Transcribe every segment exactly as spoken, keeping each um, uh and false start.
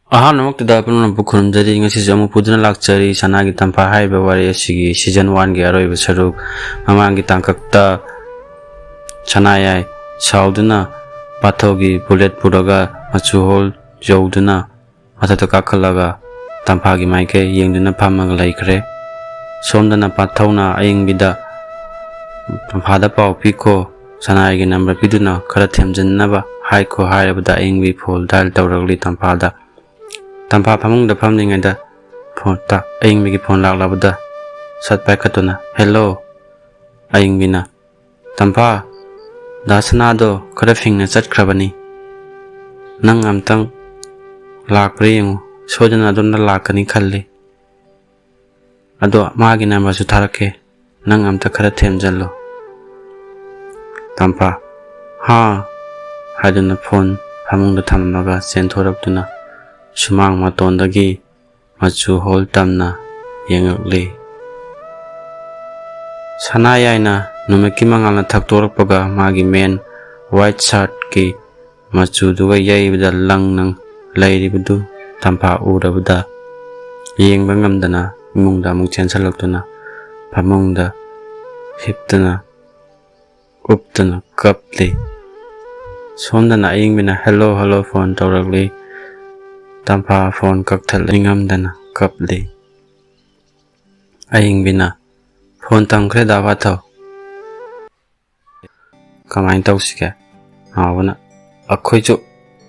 ꯑꯍꯥꯟꯕꯃꯛꯇꯗ ꯄꯨꯝꯅꯃꯛꯄꯨ ꯈꯨꯔꯨꯝꯖꯔꯤ꯫ ꯉꯁꯤꯁꯨ ꯑꯃꯨꯛ ꯄꯨꯗꯨꯅ ꯂꯥꯛꯆꯔꯤ ꯁꯅꯥꯒꯤ ꯇꯝꯐꯥ ꯍꯥꯏꯔꯤꯕ ꯋꯥꯔꯤ ꯑꯁꯤꯒꯤ season one ꯒꯤ ꯑꯔꯣꯏꯕ ꯁꯔꯨꯛ꯫ ꯃꯃꯥꯡꯒꯤ ꯇꯥꯡꯀꯛꯇ ꯁꯅꯥꯌꯥꯏ ꯁꯥꯎꯗꯨꯅ ꯄꯥꯊꯧꯒꯤ bullet ꯄꯨꯔꯒ ꯃꯆꯨ ꯍꯣꯜ ꯌꯧꯗꯨꯅ ꯃꯊꯛꯇ ꯀꯥꯈꯠꯂꯒ ꯇꯝꯐꯥꯒꯤ ꯃꯥꯏꯀꯩ ꯌꯦꯡꯗꯨꯅ ꯐꯝꯃꯒ ꯂꯩꯈ꯭ꯔꯦ꯫ ꯁꯣꯝꯗꯅ ꯄꯥꯊꯧꯅ ꯑꯏꯪꯕꯤꯗ, "ꯇꯝꯐꯥꯗ ꯄꯥꯎ ꯄꯤꯈꯣ, ꯁꯅꯥꯌꯥꯏꯒꯤ number ꯄꯤꯗꯨꯅ ꯈꯔ ꯊꯦꯝꯖꯤꯟꯅꯕ ꯍꯥꯏꯈꯣ" ꯍꯥꯏꯔꯕꯗ ꯑꯏꯪꯕꯤ phone dial ꯇꯧꯔꯛꯂꯤ ꯇꯝꯐꯥꯗ꯫ ꯇꯝꯐꯥ ꯐꯃꯨꯡꯗ ꯐꯝꯂꯤꯉꯩꯗ phone ꯇ ꯑꯏꯪꯕꯤꯒꯤ phone ꯂꯥꯛꯂꯕꯗ ꯁꯠ ꯄꯥꯏꯈꯠꯇꯨꯅ, "Hello!" ꯑꯏꯪꯕꯤꯅ, "ꯇꯝꯐꯥ, ꯗꯥ ꯁꯅꯥꯗꯣ ꯈꯔ ꯐꯤꯡꯅ ꯆꯠꯈ꯭ꯔꯕꯅꯤ꯫ ꯅꯪ ꯑꯝꯇꯪ ꯂꯥꯛꯄ꯭ꯔꯥ ꯌꯦꯡꯉꯨ꯫ ꯁꯣꯏꯗꯅ ꯑꯗꯣꯝꯗ ꯂꯥꯛꯀꯅꯤ ꯈꯜꯂꯤ꯫ ꯑꯗꯣ ꯃꯥꯒꯤ number ꯁꯨ ꯊꯥꯔꯛꯀꯦ꯫ ꯅꯪ ꯑꯝꯇ ꯈꯔ ꯊꯦꯝꯖꯜꯂꯣ꯫" ꯇꯝꯐꯥ, "ꯍꯥ?" ꯍꯥꯏꯗꯨꯅ phone ꯐꯃꯨꯡꯗ ꯊꯝꯂꯝꯂꯒ ꯆꯦꯟꯊꯣꯔꯛꯇꯨꯅ ꯁꯨꯃꯥꯡ ꯃꯇꯣꯟꯗꯒꯤ ꯃꯆꯨ ꯍꯣꯜ ꯇꯝꯅ ꯌꯦꯡꯉꯛꯂꯤ꯫ ꯁꯅꯥꯌꯥꯏꯅ ꯅꯨꯃꯤꯠꯀꯤ ꯃꯉꯥꯜꯅ ꯊꯛꯇꯣꯔꯛꯄꯒ ꯃꯥꯒꯤ men white shirt ꯀꯤ ꯃꯆꯨꯗꯨꯒ ꯌꯩꯕꯗ ꯂꯪ ꯂꯪ ꯂꯩꯔꯤꯕꯗꯨ ꯇꯝꯐꯥ ꯎꯔꯕꯗ ꯌꯦꯡꯕ ꯉꯝꯗꯅ ꯏꯃꯨꯡꯗ ꯑꯃꯨꯛ ꯆꯦꯟꯁꯤꯜꯂꯛꯇꯨꯅ ꯐꯃꯨꯡꯗ ꯍꯤꯞꯇꯨꯅ ꯎꯞꯇꯨꯅ ꯀꯞꯂꯤ꯫ ꯁꯣꯝꯗꯅ ꯑꯏꯪꯕꯤꯅ "Hello, hello" phone ꯇꯧꯔꯛꯂꯤ꯫ ꯇꯝꯐꯥ phone ꯀꯛꯊꯠꯂꯤ, ꯉꯝꯗꯅ ꯀꯞꯂꯤ꯫ ꯑꯏꯪꯕꯤꯅ, "Phone ꯊꯝꯈ꯭ꯔꯦ ꯗꯥ ꯄꯥꯊꯧ꯫ ꯀꯃꯥꯏꯅ ꯇꯧꯁꯤꯒꯦ?" ꯅꯥꯎꯕꯅ, "ꯑꯩꯈꯣꯏꯁꯨ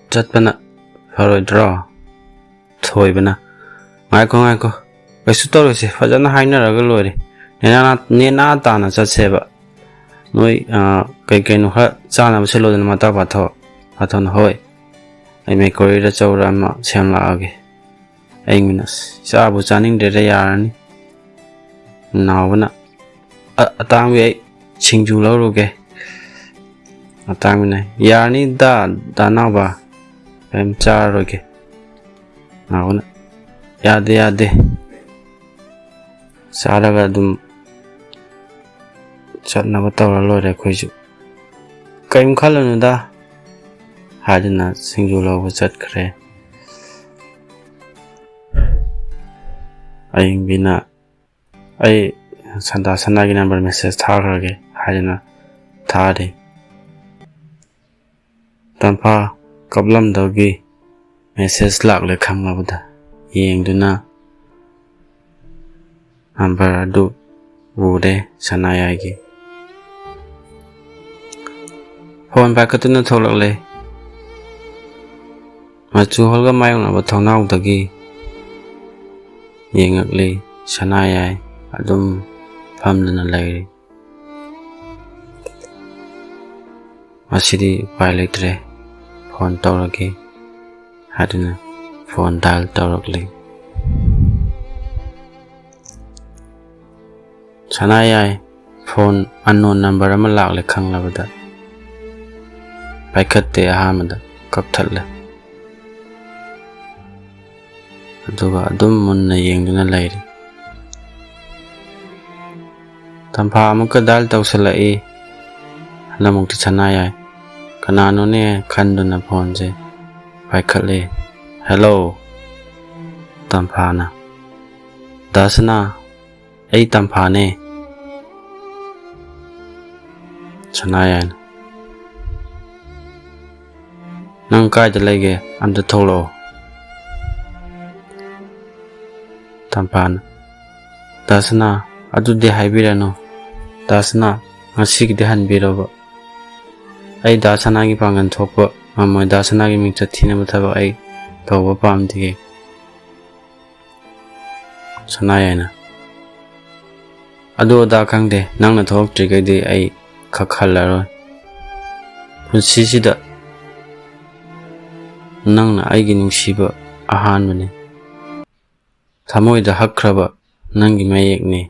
ꯆꯠꯄꯅ ꯐꯔꯣꯏꯗ꯭ꯔꯣ?" ꯊꯣꯏꯕꯅ, "ꯉꯥꯏꯈꯣ, ꯉꯥꯏꯈꯣ, ꯀꯩꯁꯨ ꯇꯧꯔꯣꯏꯁꯦ, ꯐꯖꯅ ꯍꯥꯏꯅꯔꯒ ꯂꯣꯏꯔꯦ꯫ ꯅꯦꯅꯥ, ꯅꯦꯅꯥ ꯇꯥꯅ ꯆꯠꯁꯦꯕ꯫ ꯅꯣꯏ, ꯑ, ꯀꯩ ꯀꯩꯅꯣ ꯈꯔ ꯆꯥꯅꯕ ꯁꯤꯜꯂꯣꯗꯅ ꯃꯇꯥꯎ ꯄꯥꯊꯧ꯫" ꯄꯥꯊꯧꯅ, "ꯍꯣꯏ, ꯑꯩ ꯃꯦꯀꯣꯔꯤꯔ ꯆꯧꯔ ꯑꯃ ꯁꯦꯝꯂꯛꯑꯒꯦ꯫" ꯑꯏꯪꯕꯅ, "ꯑꯁ, ꯆꯥꯕꯨ ꯆꯥꯅꯤꯡꯗ꯭ꯔꯦꯗ, ꯌꯥꯔꯅꯤ꯫" ꯅꯥꯎꯕꯅ, "ꯑ-, ꯑꯇꯥꯡꯕꯤ, ꯑꯩ ꯁꯤꯡꯖꯨ ꯂꯧꯔꯨꯒꯦ꯫" ꯑꯇꯥꯡꯕꯤꯅ, "ꯌꯥꯔꯅꯤꯗ, ꯗꯥ ꯅꯥꯎꯕ, ꯀꯔꯤꯝ ꯆꯥꯔꯔꯣꯏꯒꯦ꯫" ꯅꯥꯎꯕꯅ, "ꯌꯥꯗꯦ, ꯌꯥꯗꯦ, ꯆꯥꯔꯒ ꯑꯗꯨꯝ ꯆꯠꯅꯕ ꯇꯧꯔ ꯂꯣꯏꯔꯦ ꯑꯩꯈꯣꯏꯁꯨ꯫ ꯀꯔꯤꯝ ꯈꯜꯂꯨꯅꯨꯗ" ꯍꯥꯏꯗꯨꯅ ꯁꯤꯡꯖꯨ ꯂꯧꯕ ꯆꯠꯈ꯭ꯔꯦ꯫ ꯑꯌꯤꯡꯕꯤꯅ "ꯑꯩ ꯁꯟꯗꯥ ꯁꯅꯥꯒꯤ ꯅꯝꯕꯔ ꯃꯦꯁꯦꯖ ꯊꯥꯈ꯭ꯔꯒꯦ" ꯍꯥꯏꯗꯨꯅ ꯊꯥꯔꯤ꯫ ꯇꯝꯐꯥ ꯀꯞꯂꯝꯗꯧꯒꯤ ꯃꯦꯁꯦꯖ ꯂꯥꯛꯂꯦ ꯈꯪꯂꯕꯗ ꯌꯦꯡꯗꯨꯅ ꯅꯝꯕꯔ ꯑꯗꯨ ꯎꯔꯦ ꯁꯅꯥꯌꯥꯏꯒꯤ꯫ ꯐꯣꯟ ꯄꯥꯏꯈꯠꯇꯨꯅ ꯊꯣꯛꯂꯛꯂꯦ꯫ ꯃꯆꯨ ꯍꯣꯜꯒ ꯃꯥꯌꯣꯛꯅꯕ ꯊꯣꯡꯅꯥꯎꯗꯒꯤ ꯌꯦꯡꯉꯛꯂꯤ꯫ ꯁꯅꯥꯌꯥꯏ ꯑꯗꯨꯝ ꯐꯝꯗꯨꯅ ꯂꯩꯔꯤ꯫ ꯃꯁꯤꯗꯤ ꯎꯄꯥꯏ ꯂꯩꯇ꯭ꯔꯦ, ꯐꯣꯟ ꯇꯧꯔꯒꯦ ꯍꯥꯏꯗꯨꯅ ꯐꯣꯟ ꯗꯥꯏꯜ ꯇꯧꯔꯛꯂꯤ꯫ ꯁꯅꯥꯌꯥꯏ ꯐꯣꯟ ꯑꯟꯅꯣꯟ ꯅꯝꯕꯔ ꯑꯃ ꯂꯥꯛꯂꯦ ꯈꯪꯂꯕꯗ ꯄꯥꯏꯈꯠꯇꯦ, ꯑꯍꯥꯟꯕꯗ ꯀꯛꯊꯠꯂꯦ꯫ ꯑꯗꯨꯒ ꯑꯗꯨꯝ ꯃꯨꯟꯅ ꯌꯦꯡꯗꯨꯅ ꯂꯩꯔꯤ꯫ ꯇꯝꯐꯥ ꯑꯃꯨꯛꯀ ꯗꯥꯏꯜ ꯇꯧꯁꯤꯜꯂꯛꯏ꯫ ꯍꯟꯗꯛꯃꯨꯛꯇꯤ ꯁꯅꯥꯌꯥꯏ ꯀꯅꯥꯅꯣꯅꯦ ꯈꯟꯗꯨꯅ ꯐꯣꯟꯁꯦ ꯄꯥꯏꯈꯠꯂꯦ꯫ "ꯍꯦꯜꯂꯣ!" ꯇꯝꯐꯥꯅ꯫ "ꯗꯥ ꯁꯅꯥ, ꯑꯩ ꯇꯝꯐꯥꯅꯦ꯫" ꯁꯅꯥꯌꯥꯏꯅ, "ꯅꯪ ꯀꯥꯏꯗ ꯂꯩꯒꯦ? ꯑꯝꯇ ꯊꯣꯛꯂꯛꯑꯣ꯫" ꯇꯝꯐꯥꯅ, "ꯗꯥ ꯁꯅꯥ, ꯑꯗꯨꯗꯤ ꯍꯥꯏꯕꯤꯔꯅꯨ꯫ ꯗꯥ ꯁꯅꯥ, ꯉꯁꯤꯒꯤꯗꯤ ꯍꯟꯕꯤꯔꯕ꯫ ꯑꯩ ꯗꯥ ꯁꯅꯥꯒꯤ ꯄꯥꯡꯒꯜ ꯊꯣꯛꯄ ꯉꯝꯃꯣꯏ, ꯗꯥ ꯁꯅꯥꯒꯤ ꯃꯤꯡꯆꯠ ꯊꯤꯅꯕ ꯊꯕꯛ ꯑꯩ ꯇꯧꯕ ꯄꯥꯝꯗꯤꯌꯦ꯫" ꯁꯅꯥꯌꯥꯏꯅ, "ꯑꯗꯨ ꯑꯗꯥ ꯈꯪꯗꯦ, ꯅꯪꯅ ꯊꯣꯛꯂꯛꯇ꯭ꯔꯤꯈꯩꯗꯤ ꯑꯩ ꯈꯛ ꯍꯜꯂꯔꯣꯏ꯫ ꯄꯨꯟꯁꯤꯁꯤꯗ ꯅꯪꯅ ꯑꯩꯒꯤ ꯅꯨꯡꯁꯤꯕ ꯑꯍꯥꯟꯕꯅꯤ꯫ ꯊꯃꯣꯏꯗ ꯍꯛꯈ꯭ꯔꯕ ꯅꯪꯒꯤ ꯃꯌꯦꯛꯅꯤ꯫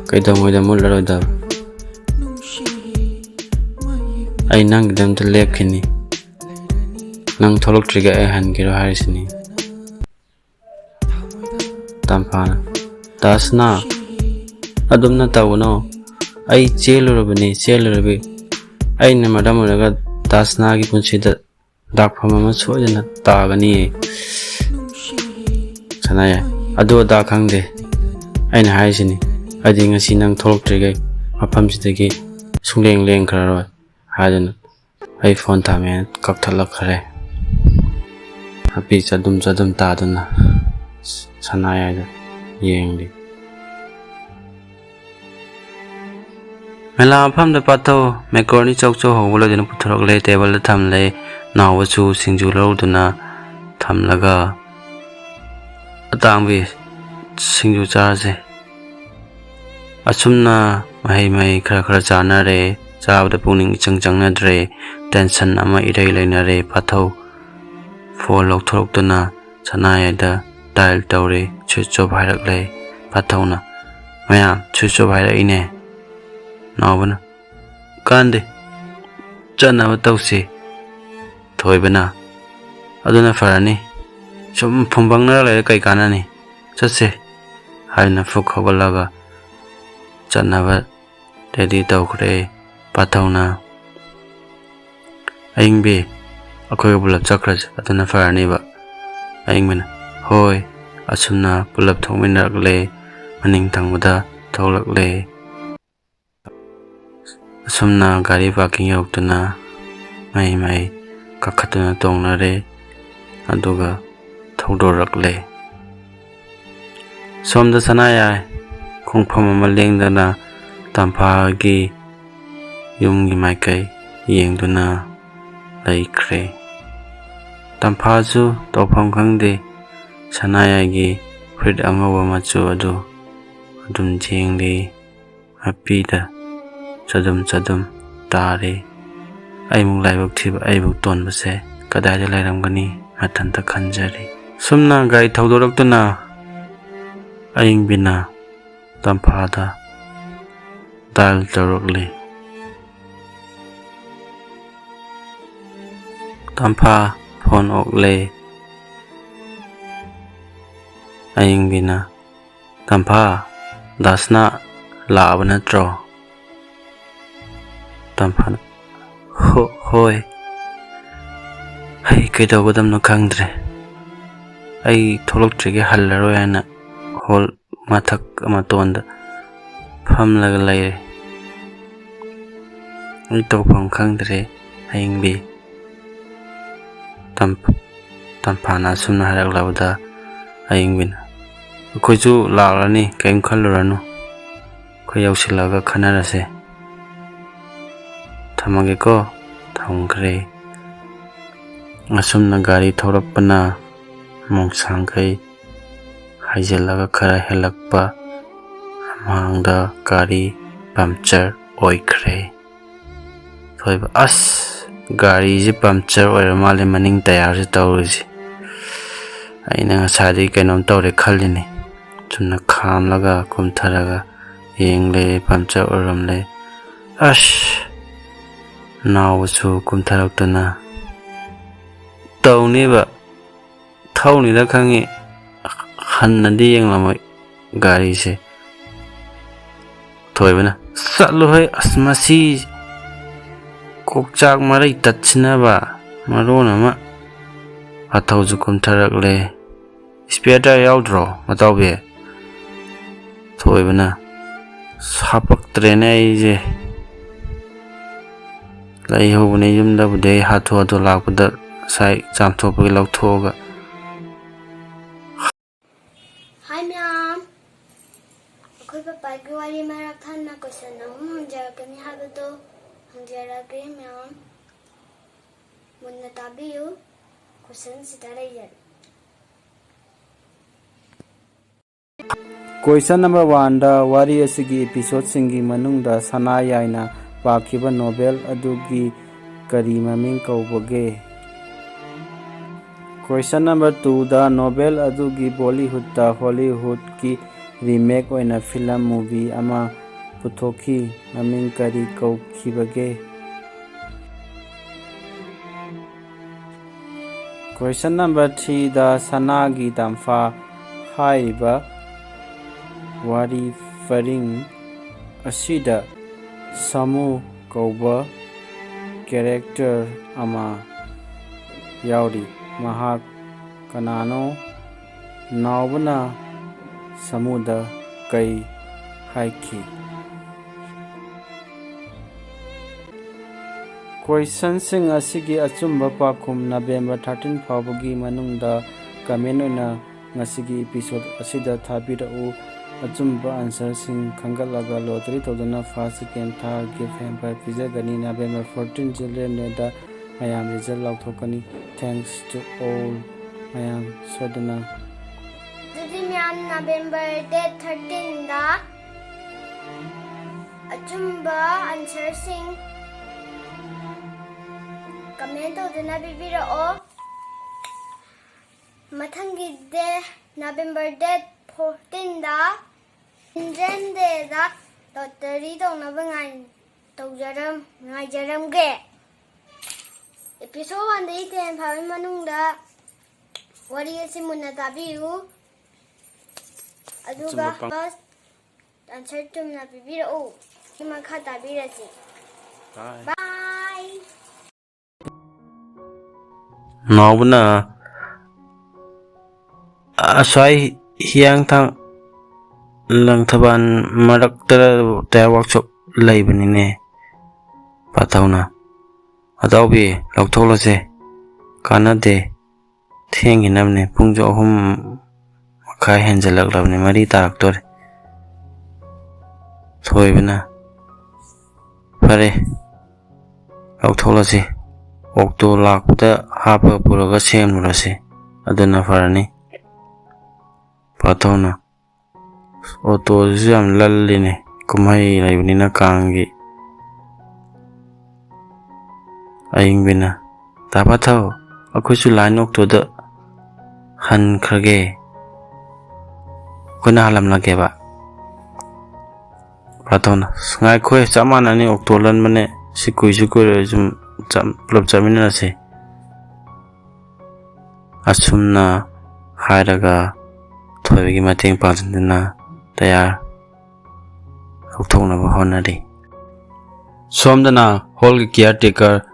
ꯀꯩꯗꯧꯉꯩꯗ ꯃꯨꯠꯂꯔꯣꯏꯗꯕ꯫ ꯑꯩ ꯅꯪꯒꯤꯗꯃꯛꯇ ꯂꯦꯞꯈꯤꯅꯤ꯫ ꯅꯪ ꯊꯣꯛꯂꯛꯇ꯭ꯔꯤꯒꯩ ꯑꯩ ꯍꯟꯈꯤꯔꯣꯏ ꯍꯥꯏꯔꯤꯁꯤꯅꯤ꯫" ꯇꯝꯐꯥꯅ, "ꯗꯥ ꯁꯅꯥ, ꯑꯗꯨꯝꯅ ꯇꯧꯒꯅꯣ꯫ ꯑꯩ ꯆꯦꯜꯂꯨꯔꯕꯅꯤ, ꯆꯦꯜꯂꯨꯔꯕꯤ꯫ ꯑꯩꯅ ꯃꯔꯝ ꯑꯣꯏꯔꯒ ꯗꯥ ꯁꯅꯥꯒꯤ ꯄꯨꯟꯁꯤꯗ ꯗꯥꯛꯐꯝ ꯑꯃ ꯁꯣꯏꯗꯅ ꯇꯥꯒꯅꯤꯌꯦ꯫" ꯁꯅꯥꯌꯥꯏ, ꯑꯗꯨ ꯑꯗꯥ ꯈꯪꯗꯦ꯫ ꯑꯩꯅ ꯍꯥꯏꯔꯤꯁꯤꯅꯤ, ꯑꯩꯗꯤ ꯉꯁꯤ ꯅꯪ ꯊꯣꯛꯂꯛꯇ꯭ꯔꯤꯈꯩ ꯃꯐꯝꯁꯤꯗꯒꯤ ꯁꯨꯡꯂꯦꯡ ꯂꯦꯡꯈ꯭ꯔꯔꯣꯏ ꯍꯥꯏꯗꯨꯅ ꯑꯩ ꯐꯣꯟ ꯊꯝꯃꯦ ꯀꯛꯊꯠꯂꯛꯈ꯭ꯔꯦ꯫ ꯃꯄꯤ ꯆꯗꯨꯝ ꯆꯗꯨꯝ ꯇꯥꯗꯨꯅ ꯁꯅꯥꯌꯥꯏꯗ ꯌꯦꯡꯂꯤ꯫ ꯃꯦꯂꯥ ꯃꯐꯝꯗ ꯄꯥꯊꯧ ꯃꯦꯀ꯭ꯔꯣꯅꯤ ꯆꯧ ꯆꯧ ꯍꯧꯕ ꯂꯣꯏꯗꯨꯅ ꯄꯨꯊꯣꯔꯛꯂꯦ, ꯇꯦꯕꯜꯗ ꯊꯝꯂꯦ꯫ ꯅꯥꯎꯕꯁꯨ ꯁꯤꯡꯖꯨ ꯂꯧꯗꯨꯅ ꯊꯝꯂꯒ, "ꯑꯇꯥꯡꯕꯤ, ꯁꯤꯡꯖꯨ ꯆꯥꯔꯁꯦ"꯫ ꯑꯁꯨꯝꯅ ꯃꯍꯩ ꯃꯍꯩ ꯈꯔ ꯈꯔ ꯆꯥꯅꯔꯦ꯫ ꯆꯥꯕꯗ ꯄꯨꯛꯅꯤꯡ ꯏꯆꯪ ꯆꯪꯅꯗ꯭ꯔꯦ꯫ ꯇꯦꯟꯁꯟ ꯑꯃ ꯏꯔꯩ ꯂꯩꯅꯔꯦ꯫ ꯄꯥꯊꯧ ꯐꯣꯟ ꯂꯧꯊꯣꯔꯛꯇꯨꯅ ꯁꯅꯥꯌꯥꯏꯗ ꯗꯥꯏꯜ ꯇꯧꯔꯦ꯫ ꯁ꯭ꯋꯤꯆ ꯑꯣꯐ ꯍꯥꯏꯔꯛꯂꯦ꯫ ꯄꯥꯊꯧꯅ, "ꯃꯌꯥꯝ, ꯁ꯭ꯋꯤꯆ ꯑꯣꯐ ꯍꯥꯏꯔꯛꯏꯅꯦ꯫ ꯅꯥꯎꯕꯅ, ꯀꯥꯟꯗꯦ, ꯆꯠꯅꯕ ꯇꯧꯁꯤ"꯫ ꯊꯣꯏꯕꯅ, "ꯑꯗꯨꯅ ꯐꯔꯅꯤ꯫ ꯁꯨꯝ ꯐꯨꯝꯕꯪꯅꯔ ꯂꯩꯔ ꯀꯩ ꯀꯥꯟꯅꯅꯤ? ꯆꯠꯁꯦ" ꯍꯥꯏꯅ ꯐꯨꯛ ꯍꯧꯒꯠꯂꯒ ꯆꯠꯅꯕ ꯔꯦꯗꯤ ꯇꯧꯈ꯭ꯔꯦ꯫ ꯄꯥꯊꯧꯅ, "ꯑꯌꯤꯡꯕꯤ, ꯑꯩꯈꯣꯏꯒ ꯄꯨꯂꯞ ꯆꯠꯈ꯭ꯔꯁꯦ, ꯑꯗꯨꯅ ꯐꯔꯅꯤꯕ"꯫ ꯑꯌꯤꯡꯕꯅ, "ꯍꯣꯏ"꯫ ꯑꯁꯨꯝꯅ ꯄꯨꯂꯞ ꯊꯣꯛꯃꯤꯟꯅꯔꯛꯂꯦ꯫ ꯃꯅꯤꯡ ꯊꯪꯕꯗ ꯊꯣꯛꯂꯛꯂꯦ꯫ ꯑꯁꯨꯝꯅ ꯒꯥꯔꯤ ꯄꯥꯔꯀꯤꯡ ꯌꯧꯔꯛꯇꯨꯅ ꯃꯍꯩ ꯃꯍꯩ ꯀꯥꯈꯠꯇꯨꯅ ꯇꯣꯡꯅꯔꯦ꯫ ꯑꯗꯨꯒ ꯊꯧꯗꯣꯔꯛꯂꯦ꯫ ꯁꯣꯝꯗ ꯁꯅꯥꯌꯥꯏ ꯈꯣꯡꯐꯝ ꯑꯃ ꯂꯦꯡꯗꯅ ꯇꯝꯐꯥꯒꯤ ꯌꯨꯝꯒꯤ ꯃꯥꯏꯀꯩ ꯌꯦꯡꯗꯨꯅ ꯂꯩꯈ꯭ꯔꯦ꯫ ꯇꯝꯐꯥꯁꯨ ꯇꯧꯐꯝ ꯈꯪꯗꯦ, ꯁꯅꯥꯌꯥꯏꯒꯤ ꯐꯨꯔꯤꯠ ꯑꯉꯧꯕ ꯃꯆꯨ ꯑꯗꯨ ꯑꯗꯨꯝ ꯌꯦꯡꯂꯤ꯫ ꯃꯄꯤꯗ ꯆꯗꯨꯝ ꯆꯗꯨꯝ ꯇꯥꯔꯤ꯫ ꯑꯩꯃꯨꯛ ꯂꯥꯏꯕꯛ ꯊꯤꯕ, ꯑꯩꯕꯨ ꯇꯣꯟꯕꯁꯦ ꯀꯗꯥꯏꯗ ꯂꯩꯔꯝꯒꯅꯤ? ꯃꯊꯟꯇ ꯈꯟꯖꯔꯤ꯫ ꯁꯨꯝꯅ ꯒꯥꯔꯤ ꯊꯧꯗꯣꯔꯛꯇꯨꯅ ꯑꯌꯤꯡꯕꯤꯅ ꯇꯝꯐꯥꯗ ꯗꯥꯏꯜ ꯇꯧꯔꯛꯂꯤ꯫ ꯇꯝꯐꯥ ꯐꯣꯟ ꯑꯣꯛꯂꯦ꯫ ꯑꯌꯤꯡꯕꯤꯅ, "ꯇꯝꯐꯥ, ꯗꯥꯁꯅꯥ ꯂꯥꯛꯑꯕ ꯅꯠꯇ꯭ꯔꯣ?" ꯇꯝꯐꯥꯅ, "ꯍꯣ-, ꯍꯣꯏ꯫ ꯑꯩ ꯀꯩꯗꯧꯒꯗꯕꯅꯣ ꯈꯪꯗ꯭ꯔꯦ꯫ ꯑꯩ ꯊꯣꯛꯂꯛꯇ꯭ꯔꯤꯒꯩ ꯍꯜꯂꯔꯣꯏ ꯍꯥꯏꯅ ꯍꯣꯜ ꯃꯊꯛ ꯃꯇꯣꯟꯗ ꯐꯝꯂꯒ ꯂꯩꯔꯦ꯫ ꯑꯩ ꯇꯧꯐꯝ ꯈꯪꯗ꯭ꯔꯦ ꯑꯌꯤꯡꯕꯤ꯫ ꯇꯝ-, ꯇꯝꯐꯥꯅ ꯑꯁꯨꯝꯅ ꯍꯥꯏꯔꯛꯂꯕꯗ ꯑꯌꯤꯡꯕꯤꯅ, "ꯑꯩꯈꯣꯏꯁꯨ ꯂꯥꯛꯂꯅꯤ, ꯀꯔꯤꯝ ꯈꯜꯂꯨꯔꯅꯨ꯫ ꯑꯩꯈꯣꯏ ꯌꯧꯁꯤꯜꯂꯒ ꯈꯟꯅꯔꯁꯦ꯫ ꯊꯝꯃꯒꯦꯀꯣ꯫" ꯊꯝꯈ꯭ꯔꯦ꯫ ꯑꯁꯨꯝꯅ ꯒꯥꯔꯤ ꯊꯧꯔꯛꯄꯅ ꯃꯣꯡꯁꯥꯡꯈꯩ ꯍꯥꯏꯖꯤꯜꯂꯒ ꯈꯔ ꯍꯦꯜꯂꯛꯄ ꯃꯃꯥꯡꯗ ꯒꯥꯔꯤ ꯄꯝꯆꯔ ꯑꯣꯏꯈ꯭ꯔꯦ꯫ ꯊꯣꯏꯕ, "ꯑꯁ, ꯒꯥꯔꯤꯁꯦ ꯄꯝꯆꯔ ꯑꯣꯏꯔ ꯃꯥꯜꯂꯦ, ꯃꯅꯤꯡ ꯇꯌꯥꯔꯁꯦ ꯇꯧꯔꯤꯁꯦ꯫ ꯑꯩꯅ ꯉꯁꯥꯏꯗꯒꯤ ꯀꯩꯅꯣꯝ ꯇꯧꯔꯦ ꯈꯜꯂꯤꯅꯤ꯫" ꯆꯨꯝꯅ ꯈꯥꯝꯂꯒ ꯀꯨꯝꯊꯔꯒ ꯌꯦꯡꯂꯦ, ꯄꯝꯆꯔ ꯑꯣꯏꯔꯝꯂꯦ꯫ ꯑꯁ! ꯅꯥꯎꯕꯁꯨ ꯀꯨꯝꯊꯔꯛꯇꯨꯅ, "ꯇꯧꯅꯤꯕ, ꯊꯧꯅꯤꯗ ꯈꯪꯉꯤ, ꯍꯟꯅꯗꯤ ꯌꯦꯡꯂꯝꯃꯣꯏ ꯒꯥꯔꯤꯁꯦ꯫" ꯊꯣꯏꯕꯅ, "ꯆꯠꯂꯨꯍꯦ, ꯑꯁ, ꯃꯁꯤ ꯀꯣꯛꯆꯥꯛ ꯃꯔꯩ ꯇꯠꯁꯤꯟꯅꯕ ꯃꯔꯣꯟ ꯑꯃ꯫" ꯃꯊꯧꯁꯨ ꯀꯨꯝꯊꯔꯛꯂꯦ꯫ "ꯏꯁꯄꯤꯌꯔ ꯇꯥꯌꯔ ꯌꯥꯎꯗ꯭ꯔꯣ, ꯃꯇꯥꯎꯕꯤ?" ꯊꯣꯏꯕꯅ, "ꯍꯥꯄꯛꯇ꯭ꯔꯦꯅꯦ ꯑꯩꯁꯦ꯫ ꯂꯩꯍꯧꯕꯅꯦ ꯌꯨꯝꯗꯕꯨꯗꯤ, ꯑꯩ ꯍꯥꯊꯨ ꯍꯥꯊꯨ ꯂꯥꯛꯄꯗ ꯉꯁꯥꯏ ꯆꯥꯝꯊꯣꯛꯄꯒꯤ ꯂꯧꯊꯣꯛꯑꯒ꯫" ꯍꯥꯏ ꯃꯌꯥꯝ, ꯑꯩꯈꯣꯏ ꯄꯄꯥꯒꯤ ꯋꯥꯔꯤ ꯃꯔꯛ ꯊꯠꯅ ꯀꯣꯏꯁꯟ ꯑꯍꯨꯝ ꯍꯪꯖꯔꯛꯀꯅꯤ ꯍꯥꯏꯕꯗꯣ ꯍꯪꯖꯔꯛꯀꯦ ꯃꯌꯥꯝ꯫ ꯃꯨꯟꯅ ꯇꯥꯕꯤꯌꯨ, ꯀꯣꯏꯁꯟꯁꯤꯗ ꯂꯩꯖꯔꯦ꯫ ꯀꯣꯏꯁꯟ ꯅꯝꯕꯔ ꯋꯥꯟꯗ, ꯋꯥꯔꯤ ꯑꯁꯤꯒꯤ ꯏꯄꯤꯁꯣꯠꯁꯤꯡꯒꯤ ꯃꯅꯨꯡꯗ ꯁꯅꯥ ꯌꯥꯏꯅ ꯄꯥꯈꯤꯕ ꯅꯣꯕꯦꯜ ꯑꯗꯨꯒꯤ ꯀꯔꯤ ꯃꯃꯤꯡ ꯀꯧꯕꯒꯦ? ꯀꯣꯏꯁꯟ ꯅꯝꯕꯔ ꯇꯨꯗ, ꯅꯣꯕꯦꯜ ꯑꯗꯨꯒꯤ ꯕꯣꯂꯤꯍꯨꯠꯇ ꯍꯣꯂꯤꯍꯨꯠꯀꯤ ꯔꯤꯃꯦꯛ ꯑꯣꯏꯅ ꯐꯤꯂꯝ ꯃꯨꯚꯤ ꯑꯃ ꯄꯨꯊꯣꯛꯈꯤ꯫ ꯃꯃꯤꯡ ꯀꯔꯤ ꯀꯧꯈꯤꯕꯒꯦ? ꯀꯣꯏꯁꯟ ꯅꯝꯕꯔ ꯊ꯭ꯔꯤꯗ, ꯁꯅꯥꯒꯤ ꯇꯝꯐꯥ ꯍꯥꯏꯔꯤꯕ ꯋꯥꯔꯤ ꯄꯔꯤꯡ ꯑꯁꯤꯗ ꯁꯥꯃꯨ ꯀꯧꯕ ꯀꯦꯔꯦꯛꯇꯔ ꯑꯃ ꯌꯥꯎꯔꯤ꯫ ꯃꯍꯥꯛ ꯀꯅꯥꯅꯣ? ꯅꯥꯎꯕꯅ ꯁꯥꯃꯨꯗ ꯀꯩ ꯍꯥꯏꯈꯤ? ꯀꯣꯏꯁꯟꯁꯤꯡ ꯑꯁꯤꯒꯤ ꯑꯆꯨꯝꯕ ꯄꯥꯎꯈꯨꯝ ꯅꯕꯦꯝꯕꯔ thirteen ꯐꯥꯎꯕꯒꯤ ꯃꯅꯨꯡꯗ ꯀꯃꯦꯟ ꯑꯣꯏꯅ ꯉꯁꯤꯒꯤ ꯏꯄꯤꯁꯣꯗ ꯑꯁꯤꯗ ꯊꯥꯕꯤꯔꯛꯎ꯫ ꯑꯆꯨꯝꯕ ꯑꯟꯁꯔꯁꯤꯡ ꯈꯟꯒꯠꯂꯒ ꯂꯣꯇꯔꯤ ꯇꯧꯗꯨꯅ ꯐꯥꯔꯁ, ꯁꯦꯀꯦꯟ, ꯊꯥꯔꯠ ꯒꯤꯐ ꯍꯦꯝꯄꯔ ꯄꯤꯖꯒꯅꯤ꯫ ꯅꯕꯦꯝꯕꯔ fourteen ꯆꯤꯜꯗ꯭ꯔꯦꯟ ꯗꯦꯗ ꯃꯌꯥꯝ ꯔꯤꯖꯜ ꯂꯥꯎꯊꯣꯛꯀꯅꯤ꯫ Thanks to all꯫ ꯃꯌꯥꯝ ꯁꯣꯏꯗꯅ ꯑꯗꯨꯗꯤ ꯃꯌꯥꯝ ꯅꯕꯦꯝꯕꯔ ꯗꯦꯠ thirteen ꯗ ꯑꯆꯨꯝꯕ ꯑꯟꯁꯔꯁꯤꯡ ꯀꯃꯦꯟ ꯇꯧꯗꯨꯅ ꯄꯤꯕꯤꯔꯛꯑꯣ꯫ ꯃꯊꯪꯒꯤ ꯗꯦ ꯅꯕꯦꯝꯕꯔ ꯗꯦꯠ fourteen ꯗ ꯆꯤꯜꯗ꯭ꯔꯦꯟ ꯗꯦꯗ ꯂꯣꯇꯔꯤ ꯇꯧꯅꯕ ꯉꯥꯏ ꯇꯧꯖꯔꯝ ꯉꯥꯏꯖꯔꯝꯒꯦ꯫ Episode one ꯗꯒꯤ ten ꯐꯥꯎꯒꯤ ꯃꯅꯨꯡꯗ ꯋꯥꯔꯤ ꯑꯁꯤ ꯃꯨꯟꯅ ꯇꯥꯕꯤꯌꯨ꯫ ꯑꯗꯨꯒ ꯑꯆꯨꯝꯕ ꯄꯥꯎ- ꯐꯥꯔꯁ ꯑꯟꯁꯔ ꯆꯨꯝꯅ ꯄꯤꯕꯤꯔꯛꯎ꯫ ꯁꯤ ꯃꯈꯥ ꯇꯥꯕꯤꯔꯁꯤ꯫ ꯕꯥꯏ꯫ ꯕꯥꯏ꯫ ꯅꯥꯎꯕꯅ ꯑꯁ꯭ꯋꯥꯏ ꯍꯤꯌꯥꯡꯊꯥꯡ ꯂꯪꯊꯕꯥꯜ ꯃꯔꯛꯇ ꯇꯥꯌꯔ ꯋꯥꯛꯁꯣꯞ ꯂꯩꯕꯅꯤꯅꯦ꯫ ꯄꯥꯊꯧꯅ, "ꯑꯇꯥꯎꯕꯤ, ꯂꯧꯊꯣꯛꯂꯁꯦ, ꯀꯥꯟꯅꯗꯦ, ꯊꯦꯡꯈꯤꯅꯕꯅꯦ, ꯄꯨꯡꯁꯨ ꯑꯍꯨꯝ ꯃꯈꯥꯏ ꯍꯦꯟꯖꯜꯂꯛꯂꯕꯅꯤ, ꯃꯔꯤ ꯇꯥꯔꯛꯇꯣꯔꯦ꯫" ꯊꯣꯏꯕꯅ, "ꯐꯔꯦ, ꯂꯧꯊꯣꯛꯂꯁꯤ, ꯑꯣꯛꯇꯣ ꯂꯥꯛꯄꯗ ꯍꯥꯞꯄ ꯄꯨꯔꯒ ꯁꯦꯝꯂꯨꯔꯁꯤ, ꯑꯗꯨꯅ ꯐꯔꯅꯤ꯫" ꯄꯥꯊꯧꯅ, "ꯑꯣꯇꯣꯁꯤꯁꯨ ꯌꯥꯝ ꯂꯜꯂꯤꯅꯦ, ꯀꯨꯝꯍꯩ ꯂꯩꯕꯅꯤꯅ ꯀꯥꯡꯒꯤ꯫" ꯑꯌꯤꯡꯕꯤꯅ, "ꯇꯥ ꯄꯥꯊꯧ, ꯑꯩꯈꯣꯏꯁꯨ ꯂꯥꯏꯟ ꯑꯣꯛꯇꯣꯗ ꯍꯟꯈ꯭ꯔꯒꯦ, ꯑꯩꯈꯣꯏꯅ ꯍꯜꯂꯝꯂꯒꯦꯕ꯫" ꯄꯥꯊꯧꯅ, "ꯑꯁ, ꯉꯥꯏꯈꯣꯍꯦ, ꯆꯞ ꯃꯥꯟꯅꯅꯤ, ꯑꯣꯛꯇꯣ ꯂꯟꯕꯅꯦ, ꯁꯤ ꯀꯨꯏꯁꯨ ꯀꯨꯏꯔꯣꯏ, ꯁꯨꯝ ꯆꯠ-, ꯄꯨꯂꯞ ꯆꯠꯃꯤꯟꯅꯔꯁꯤ꯫" ꯑꯁꯨꯝꯅ ꯍꯥꯏꯔꯒ ꯊꯣꯏꯕꯒꯤ ꯃꯇꯦꯡ ꯄꯥꯡꯁꯤꯟꯗꯨꯅ ꯇꯌꯥꯔ ꯂꯧꯊꯣꯛꯅꯕ ꯍꯣꯠꯅꯔꯤ꯫ ꯁꯣꯝꯗꯅ ꯍꯣꯜꯒꯤ ꯀꯤꯌꯥꯔ ꯇꯦꯀꯔ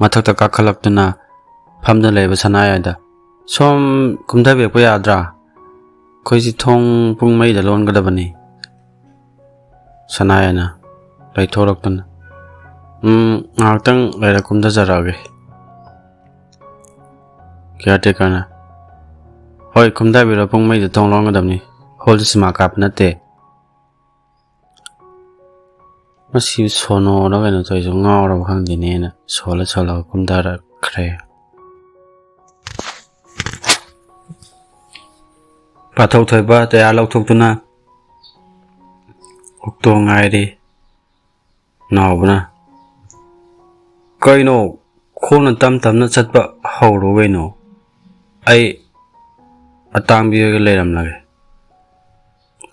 ꯃꯊꯛꯇ ꯀꯥꯈꯠꯂꯛꯇꯨꯅ ꯐꯝꯗꯨꯅ ꯂꯩꯕ ꯁꯅꯥꯌꯥꯏꯗ, "ꯁꯣꯝ ꯀꯨꯝꯊꯕꯤꯔꯛꯄ ꯌꯥꯗ꯭ꯔꯥ? "ꯑꯩꯈꯣꯏꯁꯤ ꯊꯣꯡ ꯄꯨꯡ ꯃꯔꯤꯗ ꯂꯣꯟꯒꯗꯕꯅꯤ," ꯁꯅꯥꯌꯥꯅ ꯂꯩꯊꯣꯔꯛꯇꯨꯅ꯫ "ꯎꯝ, ꯉꯥꯏꯍꯥꯛꯇꯪ ꯂꯩꯔ ꯀꯨꯝꯊꯖꯔꯛꯑꯒꯦ," ꯀꯤꯌꯥꯔ ꯇꯦꯀꯔꯅ꯫ "ꯍꯣꯏ, ꯀꯨꯝꯊꯕꯤꯔꯣ, ꯄꯨꯡ ꯃꯔꯤꯗ ꯊꯣꯡ ꯂꯣꯟꯒꯗꯕꯅꯤ꯫ ꯍꯣꯜꯗ ꯁꯤꯃꯥ ꯀꯥꯞꯄ ꯅꯠꯇꯦ꯫" "ꯃꯁꯤ ꯁꯣꯅꯣꯔ ꯀꯩꯅꯣ ꯇꯧꯔꯤꯁꯨ, ꯉꯥꯎꯔꯕ ꯈꯪꯗꯦꯅꯦꯅ" ꯁꯣꯜꯂ ꯁꯣꯜꯂꯒ ꯀꯨꯝꯊꯔꯛꯈ꯭ꯔꯦ꯫ ꯄꯥꯊꯧ ꯊꯣꯏꯕ ꯇꯌꯥꯔ ꯂꯧꯊꯣꯛꯇꯨꯅ ꯑꯣꯛꯇꯣ ꯉꯥꯏꯔꯤ꯫ ꯅꯥꯎꯕꯅ, "ꯀꯩꯅꯣ, ꯈꯣꯡꯅ ꯇꯝ ꯇꯝꯅ ꯆꯠꯄ ꯍꯧꯔꯣ ꯀꯩꯅꯣ, ꯑꯩ ꯑꯇꯥꯡꯕꯤ ꯍꯣꯏꯒ ꯂꯩꯔꯝꯂꯒꯦ꯫"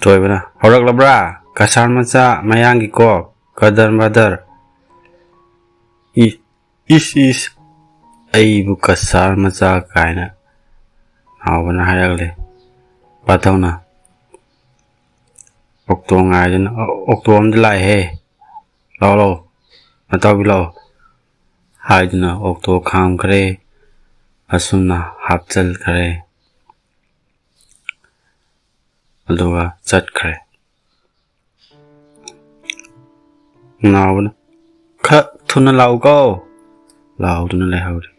ꯊꯣꯏꯕꯅ, "ꯍꯧꯔꯛꯂꯕ꯭ꯔꯥ? ꯀꯁꯥꯔ ꯃꯆꯥ, ꯃꯌꯥꯡꯒꯤ ꯀꯣꯛ, ꯀꯗꯔ ꯃꯗꯔ꯫ ꯏ-, ꯏꯁ, ꯏꯁ, ꯑꯩꯕꯨ ꯀꯁꯥꯔ ꯃꯆꯥ ꯀꯥꯏꯅ," ꯅꯥꯎꯕꯅ ꯍꯥꯏꯔꯛꯂꯦ꯫ ꯄꯥꯊꯧꯅ ꯑꯣꯛꯇꯣ ꯉꯥꯏꯗꯨꯅ, "ꯑꯣ-, ꯑꯣꯛꯇꯣ ꯑꯝꯗ ꯂꯥꯛꯑꯦꯍꯦ, ꯂꯥꯛꯑꯣ, ꯂꯥꯛꯑꯣ, ꯅꯇꯥꯎꯕꯤ ꯂꯥꯛꯑꯣ," ꯍꯥꯏꯗꯨꯅ ꯑꯣꯛꯇꯣ ꯈꯥꯝꯈ꯭ꯔꯦ꯫ ꯑꯁꯨꯝꯅ ꯍꯥꯞꯆꯤꯟꯈ꯭ꯔꯦ꯫ ꯑꯗꯨꯒ ꯆꯠꯈ꯭ꯔꯦ꯫ ꯅꯥꯎꯕꯅ, "ꯈꯔ ꯊꯨꯅ ꯂꯥꯛꯎꯀꯣ" ꯂꯥꯎꯗꯨꯅ ꯂꯩꯍꯧꯔꯦ꯫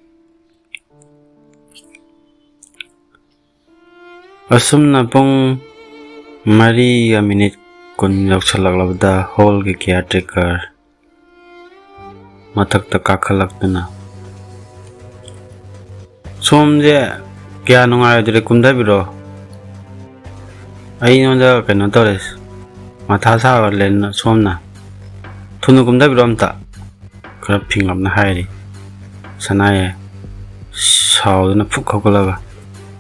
ꯑꯁꯨꯝꯅ ꯄꯨꯡ ꯃꯔꯤꯒ ꯃꯤꯅꯤꯠ ꯀꯨꯟ ꯌꯧꯁꯜꯂꯛꯂꯕꯗ ꯍꯣꯜꯒꯤ ꯀꯤꯌꯥꯔ ꯇꯦꯀꯔ ꯃꯊꯛꯇ ꯀꯥꯈꯠꯂꯛꯇꯨꯅ, "ꯁꯣꯝꯁꯦ ꯀꯌꯥ ꯅꯨꯡꯉꯥꯏꯔꯣꯏꯗ꯭ꯔꯦ, ꯀꯨꯝꯊꯕꯤꯔꯣ꯫ ꯑꯩꯉꯣꯟꯗ ꯀꯩꯅꯣ ꯇꯧꯔꯦ, ꯃꯊꯥ ꯁꯥꯒꯠꯂꯦ ꯁꯣꯝꯅ꯫ ꯊꯨꯅ ꯀꯨꯝꯊꯕꯤꯔꯣ ꯑꯝꯇ," ꯈꯔ ꯐꯤꯡꯂꯞꯅ ꯍꯥꯏꯔꯤ꯫ ꯁꯅꯥꯌꯥꯏ ꯁꯥꯎꯗꯨꯅ ꯐꯨꯛ ꯍꯧꯒꯠꯂꯒ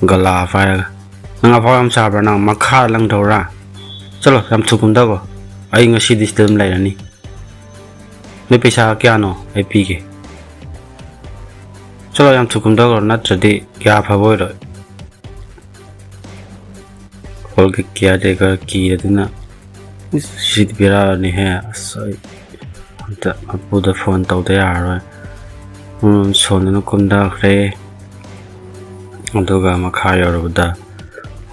ꯒꯂꯥ ꯄꯥꯏꯔꯒ, "ꯅꯪ ꯑꯐꯥꯎ ꯌꯥꯝ ꯁꯥꯕ꯭ꯔꯥ? ꯅꯪ ꯃꯈꯥ ꯂꯪꯊꯧꯔꯥ? ꯆꯠꯂꯣ, ꯌꯥꯝ ꯊꯨ ꯀꯨꯝꯊꯈꯣ꯫ ꯑꯩ ꯉꯁꯤꯗꯤ ꯁꯤꯗ ꯑꯗꯨꯝ ꯂꯩꯔꯅꯤ꯫ ꯅꯣꯏ ꯄꯩꯁꯥ ꯀꯌꯥꯅꯣ? ꯑꯩ ꯄꯤꯒꯦ꯫ ꯆꯠꯂꯣ, ꯌꯥꯝ ꯊꯨ ꯀꯨꯝꯊꯈ꯭ꯔꯣ, ꯅꯠꯇ꯭ꯔꯗꯤ ꯀꯌꯥ ꯐꯕ ꯑꯣꯏꯔꯣꯏ꯫" ꯍꯣꯜꯒꯤ ꯀꯤꯌꯥꯔ ꯇꯦꯀꯔ ꯀꯤꯔꯗꯨꯅ, "ꯏꯁ, ꯁꯤꯗꯤ ꯕꯦꯔꯥꯅꯤꯍꯦ꯫ ꯑꯁ, ꯑꯩ ꯑꯝꯇ ꯃꯄꯨꯗ ꯐꯣꯟ ꯇꯧꯗ ꯌꯥꯔꯔꯣꯏ꯫" ꯎꯝ, ꯁꯣꯟꯗꯨꯅ ꯀꯨꯝꯊꯈ꯭ꯔꯦ꯫ ꯑꯗꯨꯒ ꯃꯈꯥ ꯌꯧꯔꯕꯗ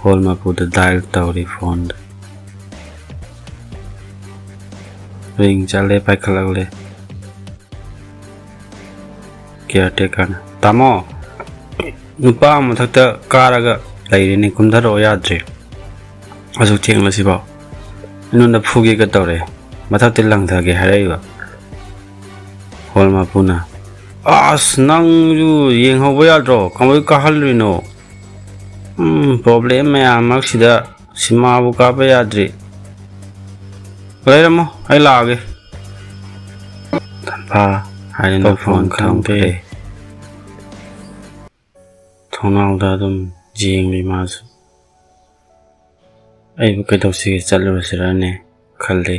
ꯍꯣꯜ ꯃꯄꯨꯗ ꯗꯥꯏꯜ ꯇꯧꯔꯤ ꯐꯣꯟꯗ꯫ ꯔꯤꯡ ꯆꯠꯂꯦ, ꯄꯥꯏꯈꯠꯂꯛꯂꯦ꯫ ꯀꯤꯌꯥꯔ ꯇꯦꯀꯔꯅ, "ꯇꯥꯃꯣ, ꯅꯨꯄꯥ ꯑꯃ ꯃꯊꯛꯇ ꯀꯥꯔꯒ ꯂꯩꯔꯦꯅꯦ, ꯀꯨꯝꯊꯔꯛꯑꯣ ꯌꯥꯗ꯭ꯔꯦ꯫ ꯑꯁꯨꯛ ꯊꯦꯡꯂꯁꯤꯐꯥꯎ ꯑꯩꯉꯣꯟꯗ ꯐꯨꯒꯦꯒ ꯇꯧꯔꯦ꯫ ꯃꯊꯛꯇ ꯂꯪꯊꯒꯦ ꯍꯥꯏꯔꯛꯏꯕ꯫" ꯍꯣꯜ ꯃꯄꯨꯅ, "ꯑꯁ, ꯅꯪꯁꯨ ꯌꯦꯡꯍꯧꯕ ꯌꯥꯗ꯭ꯔꯣ? ꯀꯃꯥꯏ ꯀꯥꯍꯜꯂꯨꯏꯅꯣ? ꯎꯝ, ꯄ꯭ꯔꯣꯕ꯭ꯂꯦꯝ ꯃꯌꯥꯝ ꯃꯔꯛꯁꯤꯗ ꯁꯤꯃꯥꯕꯨ ꯀꯥꯞꯄ ꯌꯥꯗ꯭ꯔꯤ꯫ ꯂꯩꯔꯝꯃꯣ, ꯑꯩ ꯂꯥꯛꯑꯒꯦ꯫" ꯇꯝꯐꯥ ꯍꯥꯏꯗꯨꯅ ꯇꯧꯐꯝ ꯐꯣꯟ ꯈꯪꯗꯦ꯫ ꯊꯝꯈ꯭ꯔꯦ꯫ ꯊꯣꯡꯅꯥꯎꯗ ꯑꯗꯨꯝ ꯌꯦꯡꯂꯤ ꯃꯥꯁꯨ꯫ "ꯑꯩꯕꯨ ꯀꯩꯗꯧꯁꯤꯒꯦ, ꯆꯠꯂꯨꯔꯁꯤꯔꯅꯦ?" ꯈꯜꯂꯤ꯫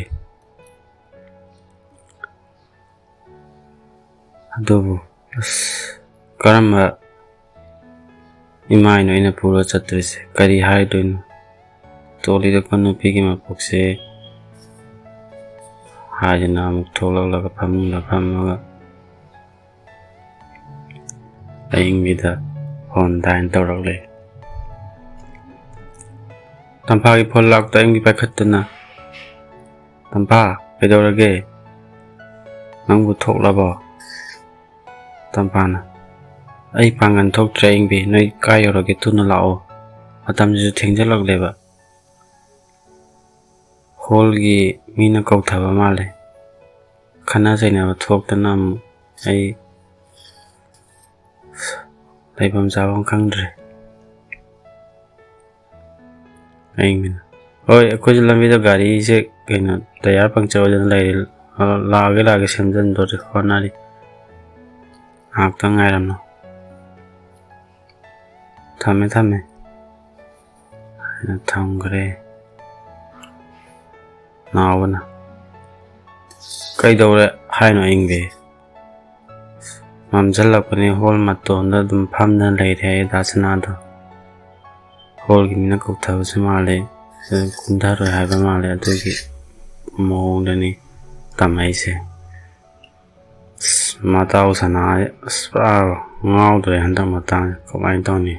ꯑꯗꯨꯕꯨ ꯑꯁ, ꯀꯔꯝꯕ ꯏꯃꯥꯏꯅꯣ ꯑꯩꯅ ꯄꯨꯔ ꯆꯠꯇꯣꯏꯁꯦ? ꯀꯔꯤ ꯍꯥꯏꯗꯣꯏꯅꯣ? ꯇꯣꯂꯤꯔꯛꯄ ꯅꯨꯄꯤꯒꯤ ꯃꯄꯣꯛꯁꯦ ꯍꯥꯏꯗꯅ ꯑꯃꯨꯛ ꯊꯣꯛꯂꯛꯂꯒ ꯐꯃꯨꯡꯗ ꯐꯝꯃꯒ ꯑꯏꯪꯕꯤꯗ ꯐꯣꯟ ꯗꯥꯏꯟ ꯇꯧꯔꯛꯂꯦ꯫ ꯇꯝꯐꯥꯒꯤ ꯐꯣꯟ ꯂꯥꯛꯇ ꯑꯏꯪꯕꯤ ꯄꯥꯏꯈꯠꯇꯨꯅ, "ꯇꯝꯐꯥ, ꯀꯩꯗꯧꯔꯒꯦ? ꯅꯪꯕꯨ ꯊꯣꯛꯂꯕꯣ?" ꯇꯝꯐꯥꯅ, "ꯑꯩ ꯄꯥꯡꯒꯟ ꯊꯣꯛꯇ꯭ꯔꯦ ꯑꯏꯪꯕꯤ, ꯅꯣꯏ ꯀꯥꯏ ꯌꯧꯔꯒꯦ? ꯊꯨꯅ ꯂꯥꯛꯑꯣ, ꯃꯇꯝꯁꯤꯁꯨ ꯊꯦꯡꯖꯤꯜꯂꯛꯂꯦꯕ꯫" ꯍꯣꯜꯒꯤ ꯃꯤꯅ ꯀꯧꯊꯕ ꯃꯥꯜꯂꯦ꯫ ꯈꯠꯅ ꯆꯩꯅꯕ ꯊꯣꯛꯇꯅ ꯑꯃꯨꯛ ꯑꯩ ꯂꯩꯐꯝ ꯆꯥꯐꯝ ꯈꯪꯗ꯭ꯔꯦ꯫ ꯑꯩ ꯃꯤꯅ, "ꯍꯣꯏ, ꯑꯩꯈꯣꯏꯁꯨ ꯂꯝꯕꯤꯗ ꯒꯥꯔꯤꯁꯦ ꯀꯩꯅꯣ ꯇꯌꯥꯔ ꯄꯪꯆꯔ ꯑꯣꯏꯗꯅ ꯂꯩꯔꯤ, ꯂꯥꯛꯑꯒꯦ, ꯂꯥꯛꯑꯒꯦ, ꯁꯦꯝꯖꯤꯟꯗꯣꯔꯤ, ꯍꯣꯠꯅꯔꯤ, ꯉꯥꯏꯍꯥꯛꯇꯪ ꯉꯥꯏꯔꯝꯃꯣ, ꯊꯝꯃꯦ, ꯊꯝꯃꯦ" ꯍꯥꯏꯅ ꯊꯝꯈ꯭ꯔꯦ꯫ ꯅꯥꯎꯕꯅ, "ꯀꯩꯗꯧꯔꯦ ꯍꯥꯏꯅꯣ ꯑꯏꯪꯕꯤ? ꯃꯝꯁꯤꯜꯂꯛꯄꯅꯤ, ꯍꯣꯜ ꯃꯇꯣꯟꯗ ꯑꯗꯨꯝ ꯐꯝꯗꯅ ꯂꯩꯔꯦ ꯍꯥꯏꯌꯦ ꯗꯥ ꯁꯅꯥꯗꯣ꯫ ꯍꯣꯜꯒꯤ ꯃꯤꯅ ꯀꯧꯊꯕꯁꯨ ꯃꯥꯜꯂꯦ, ꯀꯨꯝꯊꯔꯣꯏ ꯍꯥꯏꯕ ꯃꯥꯜꯂꯦ, ꯑꯗꯨꯒꯤ ꯃꯑꯣꯡꯗꯅꯤ ꯇꯝꯃꯛꯏꯁꯦ꯫ ꯑꯁ, ꯃꯇꯥꯎ ꯁꯅꯥ, ꯑꯁ, ꯄꯨꯔꯥ ꯉꯥꯎꯗ꯭ꯔꯦ ꯍꯟꯗꯛ ꯃꯇꯥꯡꯁꯦ, ꯀꯃꯥꯏꯅ ꯇꯧꯅꯤ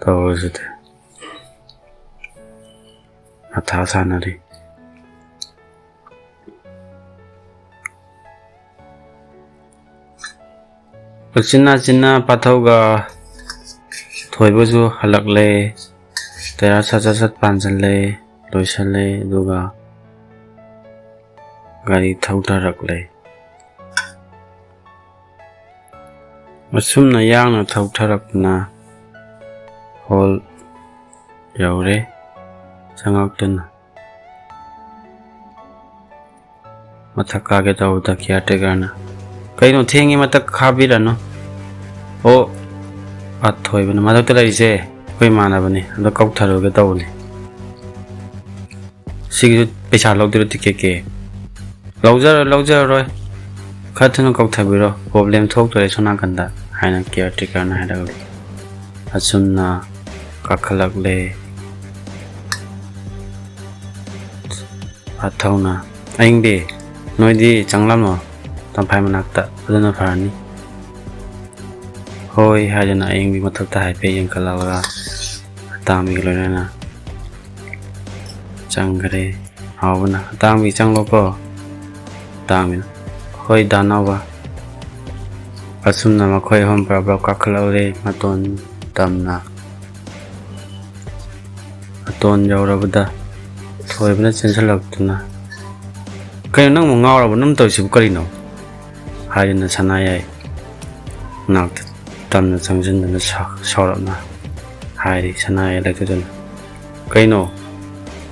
ꯇꯧꯔꯤꯁꯤꯗꯤ?" ꯃꯊꯥ ꯁꯥꯟꯅꯔꯤ꯫ ꯎꯆꯤꯟ ꯅꯥꯆꯤꯟꯅ ꯄꯥꯊꯧꯒ ꯊꯣꯏꯕꯁꯨ ꯍꯜꯂꯛꯂꯦ꯫ ꯇꯌꯥꯔ ꯁꯠ ꯁꯠ ꯁꯠ ꯄꯥꯟꯁꯤꯜꯂꯦ, ꯂꯣꯏꯁꯤꯜꯂꯦ, ꯑꯗꯨꯒ ꯒꯥꯔꯤ ꯊꯧꯊꯔꯛꯂꯦ꯫ ꯑꯁꯨꯝꯅ ꯌꯥꯡꯅ ꯊꯧꯊꯔꯛꯇꯨꯅ ꯍꯣꯜ ꯌꯧꯔꯦ꯫ ꯆꯪꯉꯛꯇꯨꯅ ꯃꯊꯛ ꯀꯥꯒꯦ ꯇꯧꯕꯗ ꯀꯤꯌꯥꯔ ꯇꯦꯀꯔꯅ, "ꯀꯩꯅꯣ, ꯊꯦꯡꯉꯤ, ꯃꯊꯛ ꯀꯥꯕꯤꯔꯅꯨ"꯫ ꯑꯣ, ꯑꯊꯣꯏꯕꯅ, "ꯃꯊꯛꯇ ꯂꯩꯔꯤꯁꯦ ꯑꯩꯈꯣꯏ ꯏꯃꯥꯟꯅꯕꯅꯤ, ꯑꯗꯣ ꯀꯧꯊꯔꯨꯒꯦ ꯇꯧꯕꯅꯤ꯫ ꯁꯤꯒꯤꯁꯨ ꯄꯩꯁꯥ ꯂꯧꯗꯣꯏꯔꯣ, ꯇꯤꯀꯦꯠꯀꯤ?" "ꯂꯧꯖꯔꯣꯏ, ꯂꯧꯖꯔꯔꯣꯏ, ꯈꯔ ꯊꯨꯅ ꯀꯧꯊꯕꯤꯔꯣ, ꯄ꯭ꯔꯣꯕ꯭ꯂꯦꯝ ꯊꯣꯛꯇꯣꯔꯦ ꯁꯣꯝ ꯅꯥꯀꯟꯗ" ꯍꯥꯏꯅ ꯀꯤꯌꯥꯔ ꯇꯦꯀꯔꯅ ꯍꯥꯏꯔꯛꯂꯤ꯫ ꯑꯁꯨꯝꯅ ꯀꯥꯈꯠꯂꯛꯂꯦ꯫ ꯄꯥꯊꯧꯅ, "ꯑꯌꯤꯡꯕꯤ, ꯅꯣꯏꯗꯤ ꯆꯪꯂꯝꯃꯣ ꯇꯝꯐꯥꯏ ꯃꯅꯥꯛꯇ, ꯑꯗꯨꯅ ꯐꯔꯅꯤ"꯫ "ꯍꯣꯏ" ꯍꯥꯏꯗꯨꯅ ꯑꯌꯤꯡꯕꯤ ꯃꯊꯛꯇ ꯍꯥꯏꯐꯦꯠ ꯌꯦꯡꯈꯠꯂꯛꯂꯒ ꯑꯇꯥꯡꯕꯤꯒ ꯂꯣꯏꯅꯅ ꯆꯪꯈ꯭ꯔꯦ꯫ ꯍꯥꯎꯕꯅ, "ꯑꯇꯥꯡꯕꯤ, ꯆꯪꯂꯣꯀꯣ"꯫ ꯑꯇꯥꯡꯕꯤꯅ, "ꯍꯣꯏ, ꯗꯥ ꯅꯥꯎꯕ"꯫ ꯑꯁꯨꯝꯅ ꯃꯈꯣꯏ ꯑꯍꯨꯝ ꯄ꯭ꯔꯞ ꯄ꯭ꯔꯞ ꯀꯥꯈꯠꯍꯧꯔꯦ ꯃꯇꯣꯟ ꯇꯝꯅ꯫ ꯃꯇꯣꯟ ꯌꯧꯔꯕꯗ ꯊꯣꯏꯕꯅ ꯆꯦꯟꯁꯤꯜꯂꯛꯇꯨꯅ, "ꯀꯩꯅꯣ, ꯅꯪꯕꯨ ꯉꯥꯎꯔꯕ? ꯅꯪ ꯇꯧꯔꯤꯁꯤꯕꯨ ꯀꯔꯤꯅꯣ?" ꯍꯥꯏꯗꯨꯅ ꯁꯅꯥꯌꯥꯏ ꯅꯥꯛꯇ ꯇꯝꯅ ꯆꯪꯁꯤꯟꯗꯨꯅ ꯁꯥ-, ꯁꯥꯎꯔꯞꯅ ꯍꯥꯏꯔꯤ꯫ ꯁꯅꯥꯌꯥꯏ ꯂꯥꯏꯊꯣꯛꯇꯨꯅ, "ꯀꯩꯅꯣ?